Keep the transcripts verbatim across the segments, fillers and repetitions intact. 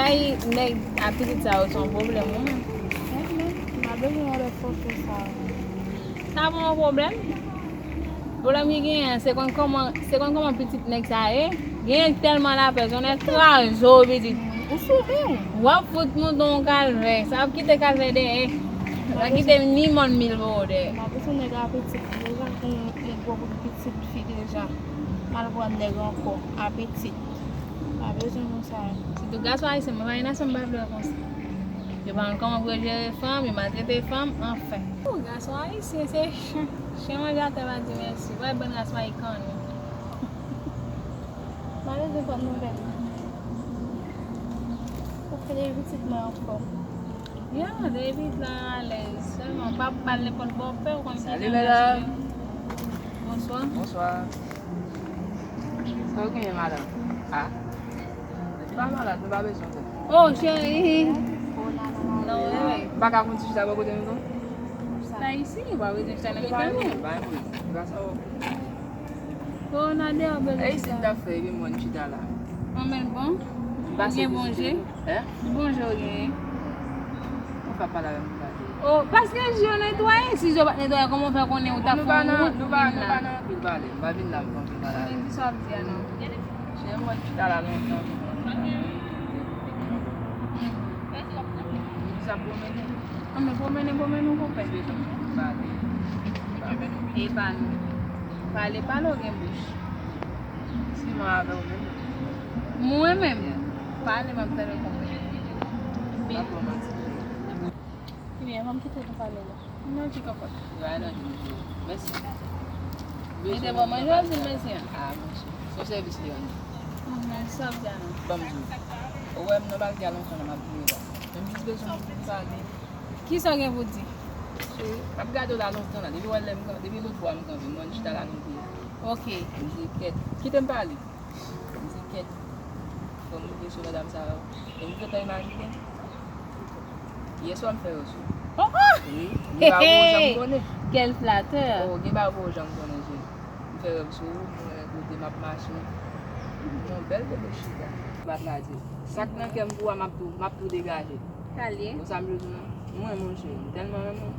Ay, nèg a pitit sa yo se yon pwoblèm, wi, men. Wi, men, m pa bezwen wè lè fòfè sa yo. Sa pa yon pwoblèm. Pwoblèm ki genyen an, se konn kòman, se konn kòman pitit nèg sa ye. Genyen tèlman lapè, se yon nèg kraze w, pitit. Ou sou men w. W ap fout mouton w kalvè. Sa ap kite kalvè dèyè. Sa kite ni mòn mil pou w dèyè. M ap bezwen nèg a pitit deja, yon, yon gwo pitit fi deja. M al pran nèg ankò a pitit. Pa bezwen moun sa yo. Sitou gason ayisyen, mwen pa gen nasyon m pa vle wè konsa. Yo pa konn kòman pou yo jere fanm, yo maltrete fanm, anfen. Pou gason ayisyen, se chen. Chen manje atè pa di mèsi. Wè bann ras Mayikan yo. Pa bezwen pran nouvèl. Ou fè de pitit mwen anfòm. Ya, David la alèz. Sèlman, pa pral nenpòt bò, fè w konn ki jan l ye. Salut, mesdames. Bonswa. Bonswa. Sa w genyen, madanm? Ah. Nou pa malad, nou pa bezwen tèt. Oh, cheri. Non, wi, wi. M pa ka konn ti chita bò kote nou, non? La isi, ou pa bezwen chita nan mitan nou. Pa yon pwoblèm, pa yon pwoblèm. Nou pa sa w. Kowona deyò bezwen chita. E isi m t ap fè, epi mwen chita la. Anmèl bon? Ou gen bon je? Hein? Bon je w genyen. Ou ka pale avè m pou pale. Oh, paske je yo netwaye, si je yo pa t netwaye, kòman w fè konnen ou t ap fè yon wout pou vin la? Nou pa nan anpil pale, m pa vin la pou anpil pale avè w. Ki sa w ap di a non? Cheri, mwen chita la lontan. Ki sa pwomennen? Anmèl pwomennen, pwomennen w konpè. Pale. E pa nou. Pale, pale, ou gen bouch. Si mwen avè w menm. Mwen menm? Yeah. Pale, m ap tande w konpè. Ebyen, ban m kite nou pale la. Non, ti kòkòt. Yo, a nan di mesye. Mèsi. Li te bon manje, ou di l mèsi an? Ah, mèsi. Se yon sèvis li rann. Mhm, sa w di a non? Ban m di w. Ou wè m nan bagay a lontan la, m ap di w la. Men m jis bezwen pou m pale. Kisa w gen pou di? Cheri, m ap gade w la lontan la. Depi w wè lè m kan-, depi lòt fwa m kanpe, m wè n chita la nou pye. Ok. M di, kèt. Kite m pale. M di, kèt. Fò m rive sou medam sa yo. E m gentan imajine. Yèswa m fè yo sou. Oh, oh! Wi, gen bagay ou janm konnen. Quel flatteur! Oh, gen bagay ou janm konnen, cheri. M fè yo sou, m wè kote m ap mache. Yon bèl bebe chita. Bat la di. Sa k nan kè m pou ou a, m ap tou, m ap tou degaje. Sa l ye? Konsa m jwenn ou. Mwen, monchè, m tèlman renmen w.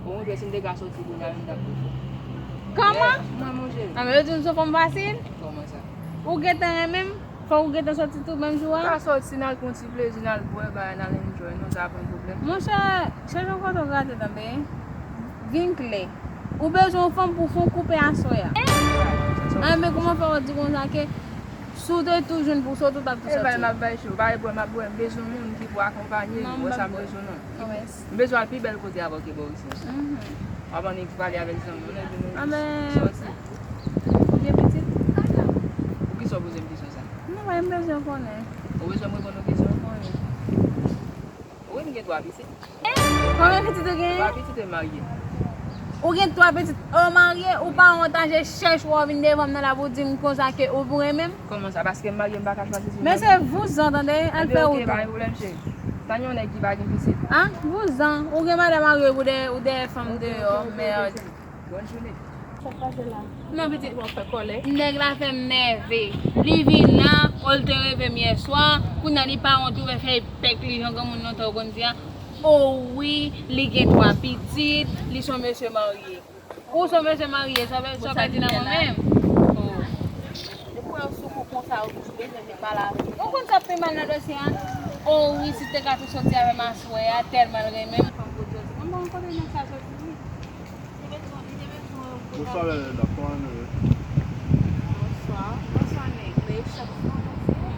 Okontrè, si m te ka sòti kounye a, m t ap tou fè. Kòman? Mwen, monchè. Anben, yo di m se yon fanm fasil? Kòman sa? Ou gentan renmen m? Fòk ou gentan sòti tou menm jou a? N ka sòti, n al pran ti plezi, n al bwè, bagay, n al enjoy, non, sa pa yon pwoblèm. Monchè, chèche yon kote w rete, tande. Vin klè. Ou bezwen yon fanm pou fè yon koupe aswè a. Anben, kòman fè w di konsa ke si w te tou jwenn pou sòti, ou t ap tou sòti? E bay, m ap bay chou, bay bwè, m ap bwè, m bezwen moun ki pou akonpanye m, ou wè sa m bezwen non. M bezwen al pi bèl kote avè w ke bò isi. W ap annik pale avèk zanmi w, nèg vin sòti. Ou gen pitit? Poukisa w poze m kesyon sa? Non, men m bezwen konnen. Ou bezwen m reponn yon kesyon? Wi. Wi, m gen twa pitit. Konbyen pitit ou genyen? Twa pitit e marye. Ou gen twa pitit e w marye, ou pa wont al chèche w vin devan m nan la pou di m konsa ke ou pou renmen m? Kòman sa? Paske m marye, m pa ka chwazi si m renmen. Men se vouzan, tande, al fè wout ou. Ebyen, ok, pa gen pwoblèm, cheri. Tann yon nèg ki pa gen pitit. Ah, vouzan. Ou gen madanm marye, ou dèyè, ou dèyè fanm deyò, mèd. Bòn jounen. Sa k pase la? Non, pitit. Ou ap fè kòlè? Nèg la fè m nève. Li vin la, o, l te reve m yèswa. Kounye a li pa wont ouvè fèy pèk li jan granmoun lontan yo konn di a. O wi, li gen twa pitit, li se yon mesye marye. Ou se yon mesye marye, sa w vle, sa w vle di nan mwen menm? Oh. Depi w wè yo sou kou konsa, yo toujou bezwen vin pale avè w. Ou konn sa k pi mal nan dosye a? O wi, si l te ka tou sòti avè m aswè a, tèlman l renmen m. Fanm kote sòti. Mwen pa konn kote nèg sa sòti, wi. Li te bezwen, li te bezwen. Bonswa, bèl dam, kòman nou ye? Bonswa. Bonswa, nèg. Men chak fwa, chak fwa.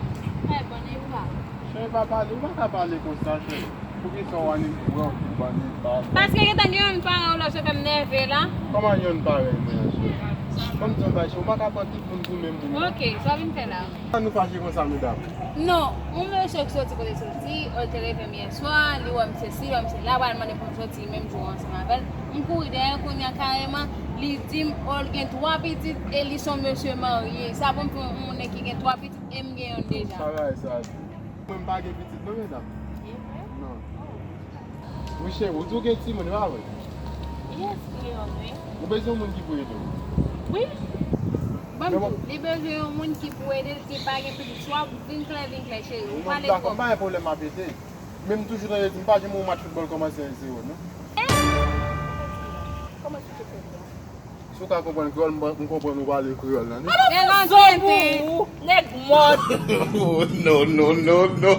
Hey, bon, e ou la? Cheri, pa pale, ou pa ka pale konsa, cheri. Poukisa w annik bwè, ou bann pa? Paske gentan gen youn parèy ou la, sa fè m nève la. Kòman youn parèy mwen an, cheri? Ban m di yon bagay, cheri, ou pa ka pran tout moun pou menm moun, non. Ok, sa w vin fè la? Sa nou fache konsa, medam? Non, yon mesye ki sòti kote l sòti, o, l te reve m yèswa, li wè m sesi, wè m sela, pral mande pou m sòti menm jou ansanm avè l. M kouri dèyè l, kounye a kareman, li di m, o, l gen twa pitit e li se yon mesye marye. Sa pou m fè yon nèg ki gen twa pitit e m gen youn deja. Sa bagay sa di. Mwen m pa gen pitit non, medam. E vre? Non. Wi cheri, ou di w gen timoun, e pa vre? Yes, li yon wi. Ou bezwen yon moun ki pou ede w? Wi. M p Li bezwen yon moun ki pou ede l, ki pa gen pitit. Swa vin klè, vin klè, cheri. Ou pale twòp. M pa gen pwoblèm ap ede. Men m toujou tande di m pa janm wè yon match foutbòl kòmanse en zero, non. Si w ka konprann kreyòl, m konprann ou pale kreyòl nan, wi. Nèg antyete. Nèg mòd. Oh, no, no, no, no.